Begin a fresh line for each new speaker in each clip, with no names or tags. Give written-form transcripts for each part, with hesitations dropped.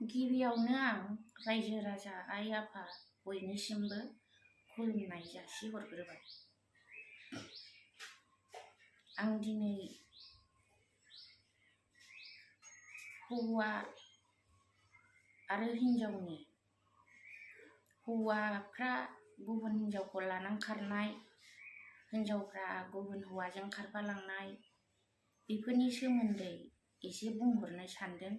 गिबियावनो आं रायजो राजा आइ आफा बयनिसिमबो खुलुमनाय जासिहरग्रोबाय। आं दिनै हौवा आरो हिन्जावनि हौवाफ्रा गुबुन हिन्जावखौ लानानै खारनाय, हिन्जावफ्रा गुबुन हौवाजों खारफालांनाय, बेफोरनि सोमोन्दै एसे बुंहरनो सानदों।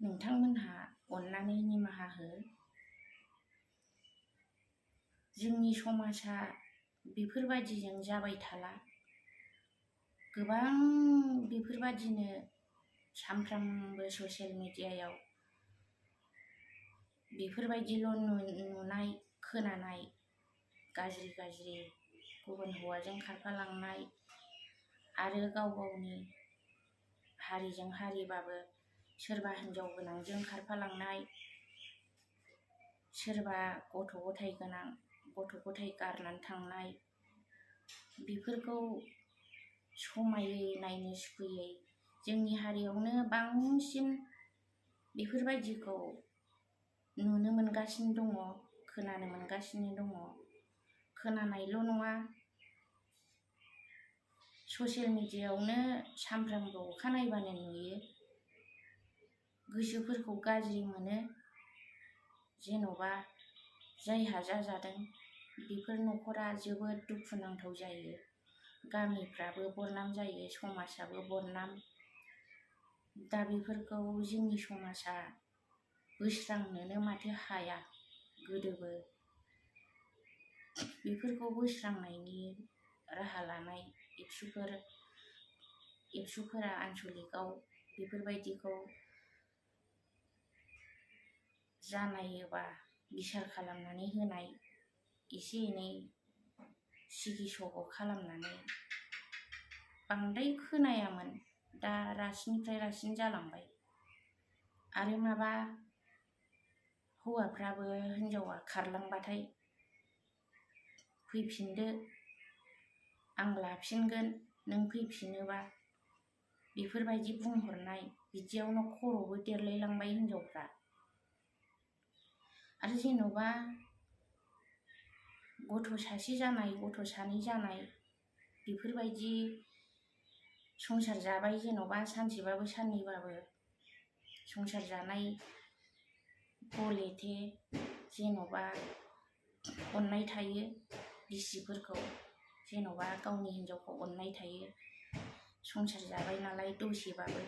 नोंथांमोनहा अननानै निमाहा हो। जोंनि समाजा बेफोरबायदिजों जाबाय थाला। गोबां बेफोरबायदिनो सानफ्रामबो ससियेल मिडियायाव बेफोरबायदिल' नुनाय खोनानाय, गाज्रि गाज्रि गुबुन हौवाजों खारफालांनाय आरो गाव गावनि हारिजों हारिबाबो सोरबा हिन्जाव गोनांजों खारफालांनाय, सोरबा गथ' गथाय गोनां गथ' गथाय गारनानै थांनाय, बेफोरखौ समायै नायनो सुखुयै जोंनि हारियावनो बांसिन बेफोरबायदिखौ नुनो मोनगासिनो दङ, खोनानो मोनगासिनो दङ। खोनानायल' नङा, ससियेल मिडियायावनो सानफ्रामबो अखानायबानो नुयो। गोसोफोरखौ गाज्रि मोनो। जेन'बा जायहा जाजादों बेफोर न'खरा जोबोद दुखुनांथाव जायो। गामिफ्राबो बदनाम जायो, समाजाबो बदनाम। दा बेफोरखौ जोंनि समाजा बोस्रांनोनो माथो हाया। गोदोबो बेफोरखौ बोस्रांनायनि राहा लानाय एबसुफोरा आनसलिकआव बेफोरबायदिखौ जानायोबा बिसार खालामनानै होनाय, एसे एनै सिगि सग' खालामनानै बांद्राय खोनायामोन, दा रासिननिफ्राय रासिन जालांबाय। आरो माबा हौवाफ्राबो हिन्जावा खारलांबाथाय फैफिनदो, आं लाफिनगोन नों फैफिनोबा, बेफोरबायदि बुंहरनाय, बिदियावनो खर'बो देरलायलांबाय हिन्जावफ्रा। आरो जेन'बा गथ' सासे जानाय, गथ' सानै जानाय, बेफोरबायदि संसार जाबाय जेन'बा सानसेबाबो साननैबाबो संसार जानाय गलेथे जेन'बा अननाय थायो बिसिफोरखौ, जेन'बा गावनि हिन्जावखौ अननाय थायो। संसार जाबाय नालाय दसेबाबो,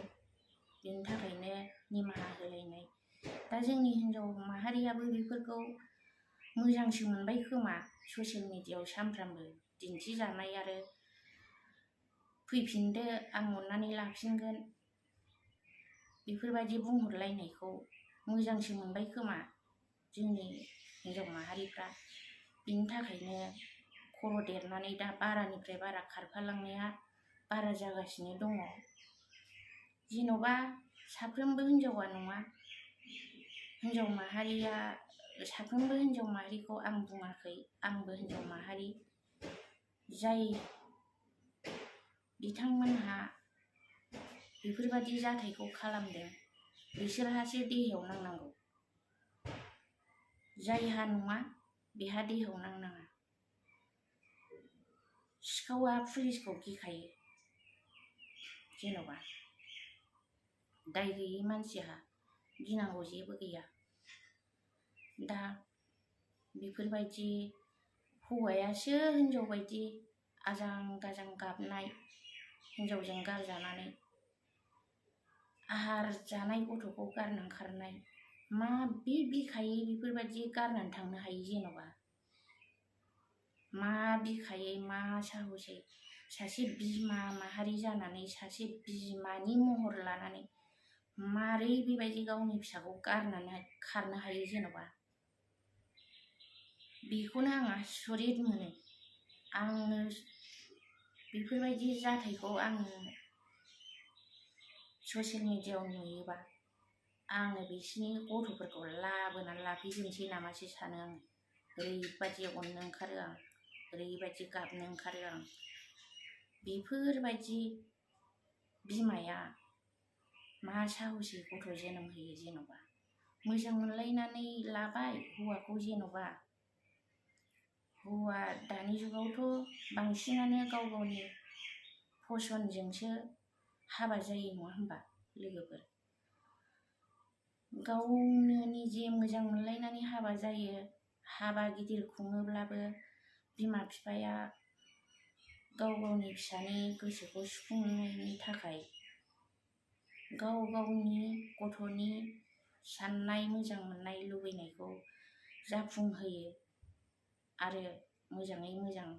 बेनि थाखायनो निमाहा होलायनाय। दा जोंनि हिन्जाव माहारियाबो बेफोरखौ मोजांसो मोनबाय खोमा, ससियेल मिडियायाव सानफ्रामबो दिन्थिजानाय आरो फैफिनदो आं अननानै लाफिनगोन, बेफोरबायदि बुंहरलायनायखौ मोजांसो मोनबाय खोमा जोंनि हिन्जाव माहारिफ्रा। बिनि थाखायनो खर' देरनानै दा बारानिफ्राय बारा खारफालांनाया बारा जागासिनो दङ। जेन'बा साफ्रोमबो हिन्जावा नङा, हिन्जाव माहारिया साफ्रोमबो हिन्जाव माहारिखौ आं बुङाखै, आंबो हिन्जाव माहारि। जाय बिथांमोनहा बेफोरबायदि जाथायखौ खालामदों बिसोरहासो देहायाव नांनांगौ। जायहा नङा बेहा देहायाव नांनाङा। सिखावआ पुलिसखौ गिखायो, जेन'बा दाय गैयै मानसिहा गिनांगौ जेबो गैया। दा बेफोरबायदि हौवायासो हिन्जाव बायदि आजां गाजां गाबनाय, हिन्जावजों गारजानानै आहार जानाय गथ'खौ गारनानै खारनाय, मा बिखायै बेफोरबायदि गारनानै थांनो हायो जेन'बा? मा बिखायै, मा साहसै सासे बिमा माहारि जानानै, सासे बिमानि महर लानानै मारै बेबायदि गावनि फिसाखौ गारनानै खारनो हायो जेन'बा? बेखौनो आं आसरित मोनो। आङो बेफोरबायदि जाथायखौ आङो ससियेल मिडियायाव नुयोबा आङो बिसिनि गथ'फोरखौ लाबोनानै लाफैजोबनोसै नामासो सानो आङो। ओरैबायदि अननो ओंखारो आं, ओरैबायदि गाबनो ओंखारो आं। बेफोरबायदि बिमाया मा साहसै गथ' जोनोम होयो जेन'बा मोजां मोनलायनानै लाबाय हौवाखौ जेन'बा हौवा दानि जुगावथ' बांसिनानो गाव गावनि फसनजोंसो हाबा जायो नङा होनबा लोगोफोर गावनो निजे मोजां मोनलायनानै हाबा जायो हाबा गिदिर खुङोब्लाबो बिमा बिफाया गाव गावनि फिसानि गोसोखौ सुफुंनायनि थाखाय गाव गावनि गथ'नि साननाय मोजां मोननाय लुबैनायखौ जाफुंहोयो आरो मोजाङै मोजां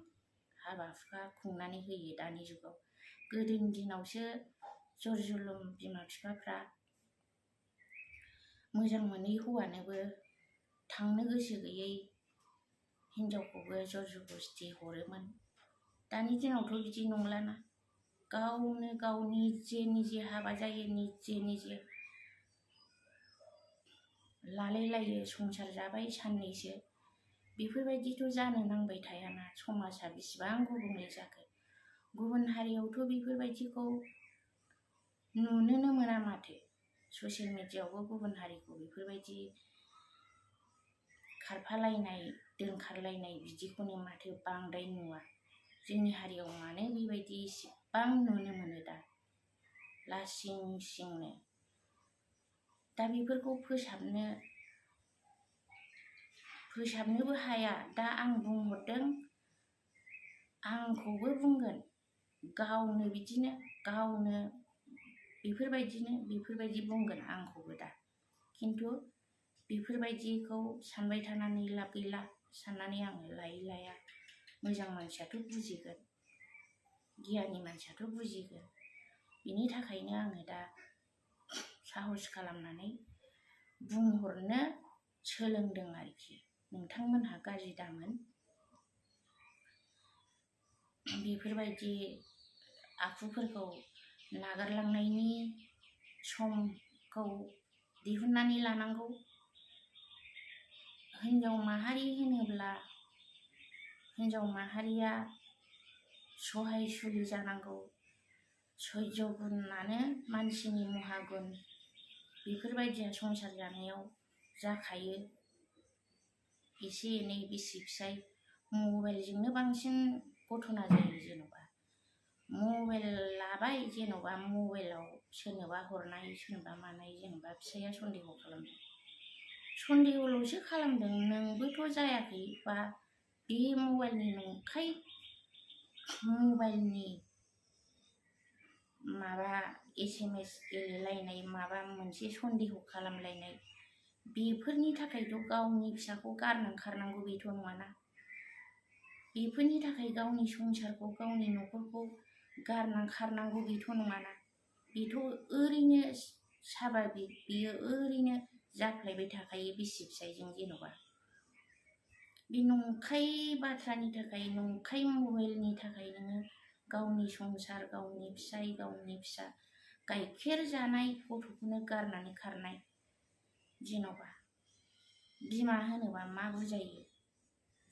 हाबा हुखा खुंनानै होयो दानि जुगाव गोदोनि दिनावसो जर जुलुम बिमा बिफाफ्रा मोजां मोनै हौवानोबो थांनो गोसो गैयै हिनजावखौबो जर जबस्ति हरोमोन दानि दिनावथ' बिदि नंलाना गावनो गाव निजे निजे हाबा जायो निजे लालायलायो संसार जाबाय साननैसो बेफोरबायदिथ' जानो नांबाय थायाना समाजा बेसेबां गुबुंले जाखो गुबुन हारियावथ' बेफोरबायदिखौ नुनोनो मोना माथो ससियेल मिडियायावबो गुबुन हारिखौ बेफोरबायदि खारफालायनाय दोनखारलायनाय बिदिखौनो माथो बांद्राय नुवा जोंनि हारियाव मानो बेबायदि इसेबां नुनो मोनो दा लासिं सिंनो दा बेफोरखौ फोसाबनोबो हाया दा आं बुंहरदों आंखौबो बुंगोन गावनो बिदिनो गावनो बेफोरबायदि बुंगोन आंखौबो दा खिन्थु बेफोरबायदिखौ सानबाय थानानै लाब गैला साननानै आङो लाया मोजां मानसियाथ' बुजिगोन गियानि मानसियाथ' बुजिगोन बिनि थाखायनो आङो दा साहस खालामनानै बुंहरनो सोलोंदों आरोखि नोंथांमोनहा गाज्रि दामोन बेफोरबायदि आखुफोरखौ नागारलांनायनि समखौ दिहुननानै लानांगौ हिनजाव माहारि होनोब्ला हिनजाव माहारिया सहायसुलि जानांगौ सैज गुनानो मानसिनि महागुन बेफोरबायदिया संसार जानायाव जाखायो एसे एनै बिसि फिसाय मबाइलजोंनो बांसिन घटना जायो जेन'बा मबाइल लाबाय जेन'बा मबाइलाव सोरनोबा हरनाय सोरनोबा मानाय जेन'बा फिसाया सन्देह खालामदों सन्देहल'सो खालामदों नोंबोथ' जायाखै बा बे मबाइलनि नंखाय मबाइलनि माबा SMS गेलेलायनाय माबा मोनसे सन्देह खालामलायनाय बेफोरनि थाखायथ' गावनि फिसाखौ गारनांखारनांगौ बेथ' नङाना बेफोरनि थाखाय गावनि संसारखौ गावनि न'खरखौ गारनांखारनांगौ बेथ' नङाना बेथ' ओरैनो साभाबिक बेयो ओरैनो जाफ्लायबाय थाखायो बिसि फिसायजों जेन'बा बे नंखाय बाथ्रानि थाखाय नंखाय मबाइलनि थाखाय नोङो गावनि संसार गावनि फिसाय गावनि फिसा गाइखेर जानाय गथ'खौनो गारनानै खारनाय जेन'बा बिमा होनोबा मा बुजायो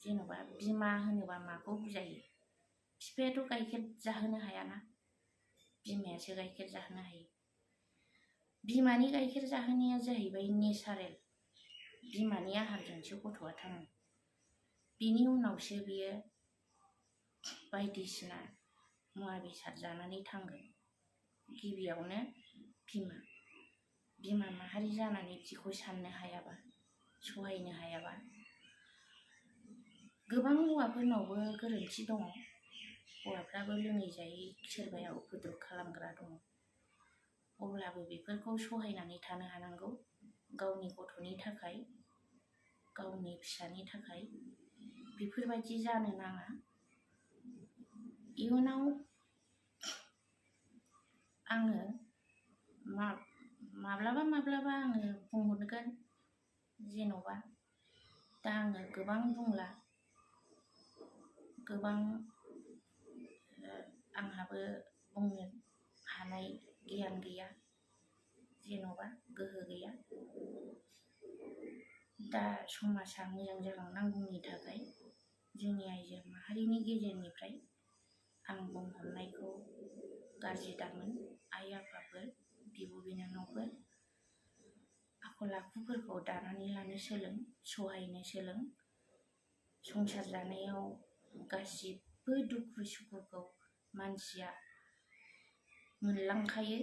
जेन'बा बिमा होनोबा माखौ बुजायो बिफायाथ' गाइखेर जाहोनो हायाना बिमायासो गाइखेर जाहोनो हायो बिमानि गाइखेर जाहोनाया जाहैबाय नेचारेल बिमानि आहारजोंसो गथ'आ थाङो बिनि उनावसो बियो बायदिसिना मुवा बेसाद जानानै थांगोन गिबियावनो बिमा माहारि जानानै बिदिखौ साननो हायाबा सहायनो हायाबा गोबां हौवाफोरनावबो गोरोन्थि दङ हौवाफ्राबो लोङै जायै सोरबाया उपद्रब खालामग्रा दङ अब्लाबो बेफोरखौ सहायनानै थानो हानांगौ गावनि गथ'नि थाखाय गावनि फिसानि थाखाय बेफोरबायदि जानो नाङा इयुनाव आङो माब्लाबा आङो बुंहरगोन जेन'बा दा आङो गोबां बुंला गोबां आंहाबो बुंनो हानाय गियान गैया जेन'बा गोहो गैया दा समाजा मोजां जालांनांगौनि थाखाय जोंनि आइजो माहारिनि गेजेरनिफ्राय आं बुंहरनायखौ गाज्रि दामोन आइ आफाफोर बिब' बिनानावफोर आखल आखुफोरखौ दानानै लानो सोलों, सहायनो सोलों। संसार जानायाव गासिबो दुखु सुखुखौ मानसिया मोनलांखायो।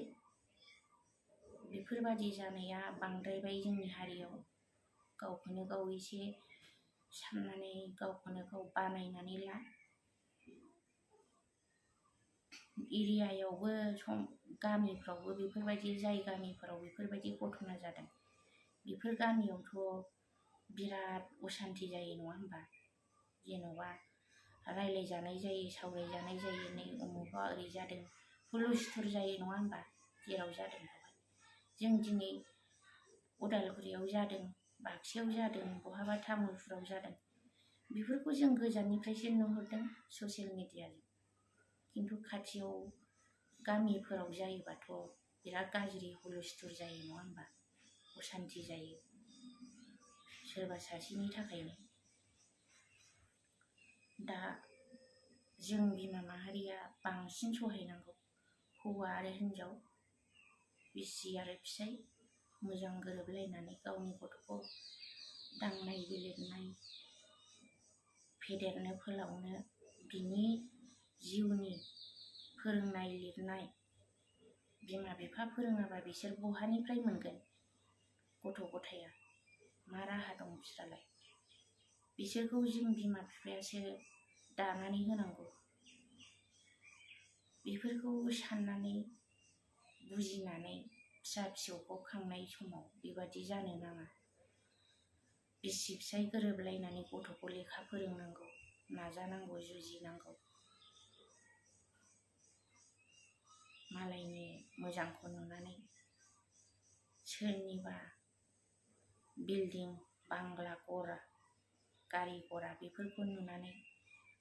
बेफोरबादि जानाया बांद्रायबाय जोंनि हारियाव। गावखौनो गाव एसे साननानै गावखौनो गाव बानायनानै ला। एरियायावबो गामिफ्रावबो बेफोरबायदि जाय गामिफोराव बेफोरबायदि घटना जादों बेफोर गामियावथ' बिराद असान्ति जायो नङा होमबा? जेन'बा रायलायजानाय जायो, सावरायजानाय जायो, नै उमुगा ओरै जादों, हुलुस्थुर जायो नङा होमबा? जेराव जादों बेवहाय। जों दिनै उदालगुरियाव जादों, बाक्सायाव जादों, बहाबा तामुलपुराव जादों, बेफोरखौ जों गोजाननिफ्रायसो नुहुरदों ससियेल मिडियाजों। खिन्थु खाथियाव गामिफोराव जायोबाथ' बिराद गाज्रि हुलुस्थुर जायो नङा होमबा? असान्ति जायो सोरबा सासेनि थाखायनो। दा जों बिमा माहारिया बांसिन सहायनांगौ। हौवा आरो हिन्जाव, बिसि आरो फिसाय मोजां गोरोबलायनानै गावनि गथ'खौ दांनाय बिलिरनाय, फेदेरनो फोलावनो, बिनि जिउनि फोरोंनाय लिरनाय, बिमा बिफा फोरोङाबा बिसोर बहानिफ्राय मोनगोन गथ' गथाया? मा राहा दं बिस्रालाय? बिसोरखौ जों बिमा बिफायासो दानानै होनांगौ। बेफोरखौ साननानै बुजिनानै फिसा फिसौखौ खांनाय समाव बेबादि जानो नाङा। बिसि फिसाय गोरोबलायनानै गथ'खौ लेखा फोरोंनांगौ, नाजानांगौ, जुजिनांगौ। मालायनि मोजांखौ नुनानै सोरनिबा बिल्डिं, बांग्ला, गारि घरा बेफोरखौ नुनानै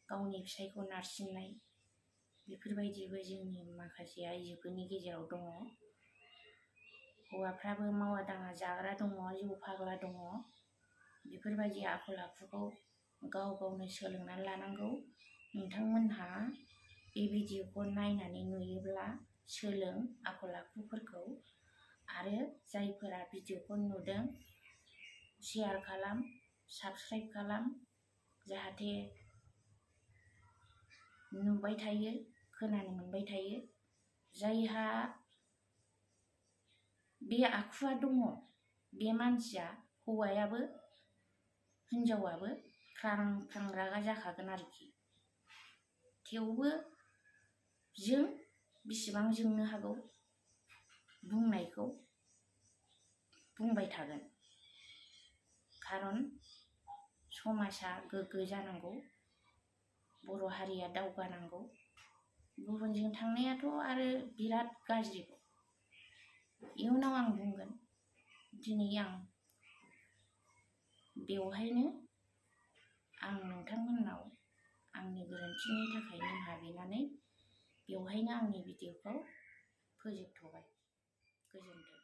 गावनि फिसायखौ नारसिननाय, बेफोरबायदिबो जोंनि माखासे आइजोफोरनि गेजेराव दङ। हौवाफ्राबो मावा दाङा जाग्रा दङ, जौ फाग्ला दङ। बेफोरबायदि आखल आखुखौ गाव गावनो सोलोंनानै लानांगौ। नोंथांमोनहा बे भिडिअखौ नायनानै नुयोब्ला सोलों आखल आखुफोरखौ। आरो जायफोरा भिडिअखौ नुदों शेयार खालाम, साबस्क्राइब खालाम, जाहाथे नुबाय थायो, खोनानो मोनबाय थायो। जायहा बे आखुआ दङ, बे मानसिया, हौवायाबो हिन्जावाबो ख्रां ख्रां रागा जाखागोन आरोखि। थेवबो जों बिसिबां जोंनो हागौ बुंनायखौ बुंबाय थागोन। खारन समाजा गोग्गो जानांगौ, बर' हारिया दावगानांगौ। गुबुनजों थांनायाथ' आरो बिराद गाज्रि। इयुनाव आं बुंगोन, दिनै आं बेवहायनो आं नोंथांमोननाव आंनि गोरोन्थिनि थाखाय निमाहा बिनानै बेवहायनो आंनि भिडिअखौ फोजोबथ'बाय। गोजोन्थों।